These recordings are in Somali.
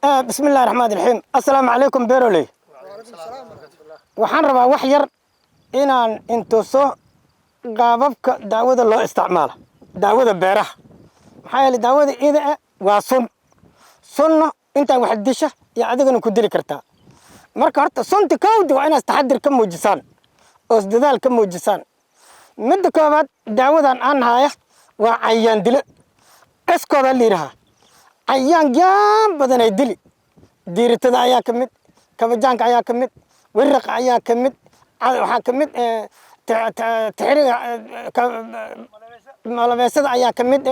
Bismi illahi raxmaan raxiim. Assalaamu calaykum, beeroley. Waxaan rabaa wax yar inaan intuso qaababka daawada loo isticmaalo, daawada beeraha. Maxaa yeeley, daawada ida ah waa sun. Sunna intaa wax disha iyo adigana ku dili kartaa. Marka horta sunta kowdi waa inaad taxadir ka muujisaan oo dadaal ka muujisaan. Midda koowaad, daawadan aan haya waa cayayaan dilo, eskooda la yidhahaa. Cayayaan gyaan badanay dili. Diiritada ayaa ka mid, kabajaanka ayaa ka mid, wiraqa ayaa ka mid, waxaa ka mid tixriga, malabeesada ayaa ka mid,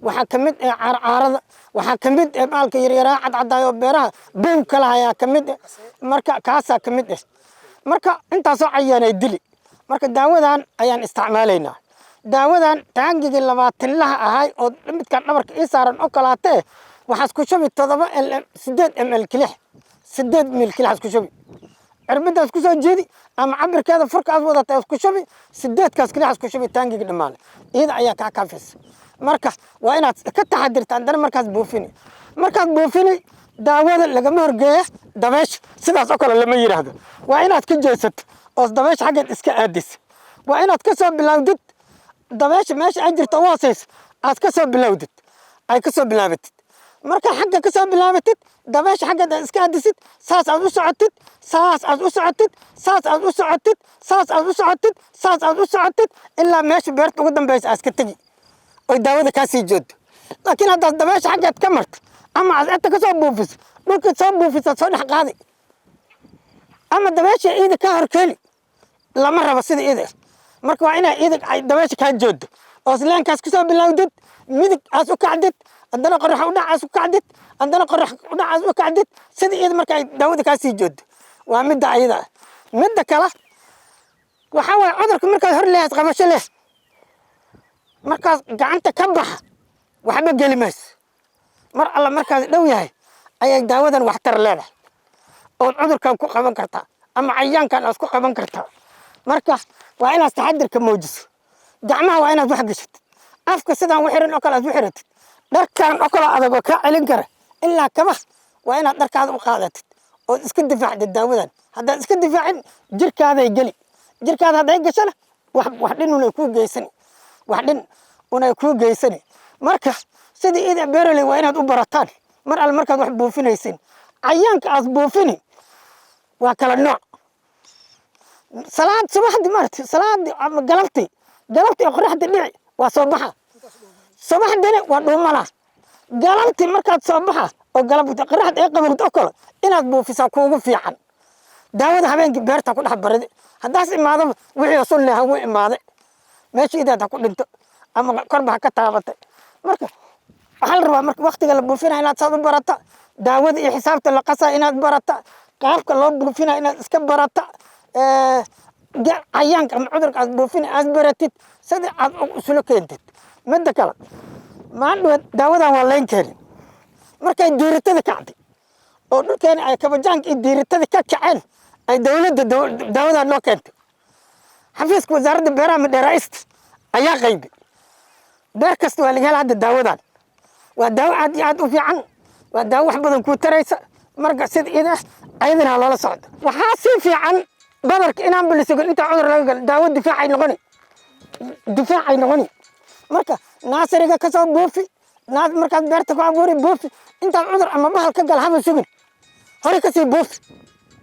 waxaa ka mid caarcaarada, waxaa ka mid baalka yaryaraa cadcadaay oo beeraha bow kalaha ayaa ka mid. Marka kaasaa ka mid. Marka intaasoo cayaanay dili. Marka daawadan ayaan isticmaalaynaa. Daawadan taangigii 20-laha ahay oo midkaan dhabarka ii saaran oo kalaatee, waxaas ku shubi 7 l, 8 ml kilix, 8 mil kilixaas ku shubi. Cirbadaas ku soo jeedi ama cabirkeeda furkaas wadata ku shubi, sideedkaas kilixaas ku shubi taangiga dhammaale. Iyada ayaa kaa kaafisa. Marka waa inaad ka taxadirta. Haddana markaas buufini, markaad buufini, daawada lagama horgeeya dabeesha. Sidaas oo kale lama yidhaahdo. Waa inaad ka jeesato oo dabeesha xaggeed iska aadis. Waa inaad ka soo bilowdid dabeesha meesha ay jirto u hooseysa, aad ka soo bilowdid, ay ka soo bilaabatid. Marka xagga ka soo bilaabatid, dabeesha xaggeed aad iska aadisid, saas aad u socotid, saas aad u socotid, saas aad u socotid, saas aad u socotid, saas aad u socotid, ilaa meesha beerta ugu dambeysa aad iska tegi oy daawada kaa sii joogto. Laakiin haddaad dabeesha xaggeed ka marto ama aad inta ka soo buufiso, dhulkaad soo buufisaad soo dhex qaadi ama dabeesha iida kaa horkeeni. Lama rabo sida iida. Marka waa inaa iida ay dabeesha kaa joogto oo sleenkaas kasoo bilowdid, midig aas u kacdid, haddana qorax u dhac aas u kacdid, haddana qorax u dhac aas u kacdid, sida iyada marka ay daawada kaa sii joogto. Waa midda ayada ah. Midda kale waxaa waaye, cudurka markaad hor leehayd qabasho leh, markaas gacanta ka baxa waxba geli mayso. Mar alla markaas dhow yahay ayay daawadan waxtar leedahay ood cudurkan ku qaban kartaa ama cayayaankan aad ku qaban kartaa. Marka waa inaad taxadirka muujiso. Gacmaha waa inaad wax gashatid, afka sidaan u xiran oo kale aad u xiratid, dharkan oo kale adag oo kaa celin kara, ilaa kaba waa inaad dharkaada u qaadatid ood iska difaacdid. Daawadan haddaad iska difaacin, jirkaaday geli. Jirkaada hadday gashana, wax dhin unay kuu geysani, wax dhin unay kuu geysani. Marka sidii ida, beeraley, waa inaad u barataan mar alle markaad wax buufinaysin. Cayaanka aad buufini waa kala nooc. Salaad subaxdii maarata, salaadii ama galabtii oo qoraxda dhici waa soo baxa. Subaxdina waa dhuumana. Galabtii markaad soo baxa oo galab qoraxda ay qabowdo oo kale inaad buufisaa kuugu fiican. Daawada habeenkii beerta ku dhex barida. Haddaas imaadaba wixii sun leh hagu imaade, meesha idaad ha ku dhinto ama korba ha ka taabatay. Marka waxaa la rabaa, marka waktiga la buufinaya inaad saad u barata, daawada iyo xisaabta la qasaya inaad barata, qaabka loo buufinaya inaad iska barata, cayaanka ama cudurka aad buufinaya aad baratid, sida aad isula keentid. Midda kale, maandhow daawadan waa layn keeni markay diiritada kacday oo dhulkeeni ay kabajaanka iyo diiritada ka kaceen, ay dowladda daawadan noo keentay. Xafiiska wasaaradda beeraha Madheera East ayaa qaybay. Beer kasta waa laga hela hadda daawadan. Waa daawo aad iyo aad u fiican, waa daawo wax badan kuu taraysa. Marka sida ida ayadana ha loola socdo. Waxaa sii fiican badarka inaan balisugin intaa cudur laga galo. Daawo difaacay noqoni, difaacay noqoni. Marka naasariga ka soo buufi. Markaad beerta ku abuuri, buufi. Intaad cudur ama bahal ka gala haba sugin, hore kasii buufi,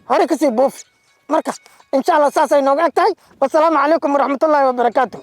hore kasii buufi. Marka insha Allah saasay nooga eg tahay. Wasalaamu calaykum waraxmatullaahi wabarakaatuh.